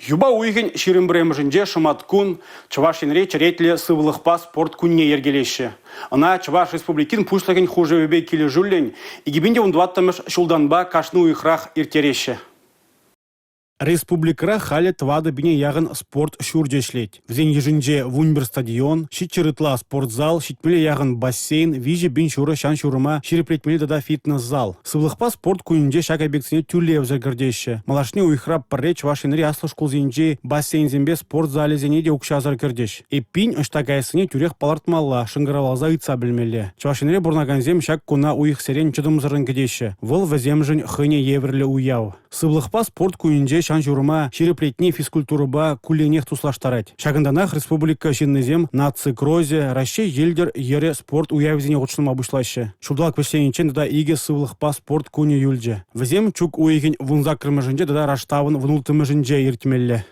Юпа уйӑхӗн 21-мӗшӗнче шӑматкун Чӑваш Енре черетлӗ сывлӑхпа спорт кунне йӗркелеҫҫӗ. Ӑна Чӑваш Республикин Пуҫлӑхӗн хушӑвӗпе килӗшӳллӗн 2014-мӗш ҫултанпа кашни уйӑхрах ирттереҫҫӗ. Республикӑра халӗ 4 пине яхӑн спорт ҫурчӗ ӗҫлет. Вӗсен йышӗнче 11 стадион, 700 ытла спортзал, 70 яхӑн бассейн, 3 пин ҫурӑ ҫан-ҫурӑма ҫирӗплетмелли тата фитнес-зал. Сывлӑхпа спорт кунӗнче ҫак объектсене тӳлевсӗр кӗртеҫҫӗ. Малашне уйӑхра пӗрре Чӑваш Енри аслӑ шкулсенчи бассейнсемпе спорт залӗсене те укҫасӑр кӗртӗҫ. Эппин, ӑҫта каяссине тӳрех палӑртмалла, шӑнкӑравласа ыйтса пӗлмелле. Чӑваш Енре пурӑнакансем ҫак куна уйӑхсерен чӑтӑмсӑррӑн кӗтеҫҫӗ. Вӑл вӗсемшӗн хӑйне евӗрлӗ уяв. Сывлӑхпа спорт кунӗнче ҫан-ҫурӑма ҫирӗплетни физкультурӑпа кулленех туслаштарать. Ҫакӑнтанах республика ҫыннисем наци кросӗ, Раҫҫей йӗлтӗр йӗрӗ спорт уявӗсене хутшӑнма пуҫлаҫҫӗ. Ҫулталӑк вӗҫлениччен тата икӗ сывлӑхпа спорт кунӗ юлчӗ. Вӗсем чӳк уйӑхӗн 18-мӗшӗнче тата раштавӑн 16-мӗшӗнче иртмелле.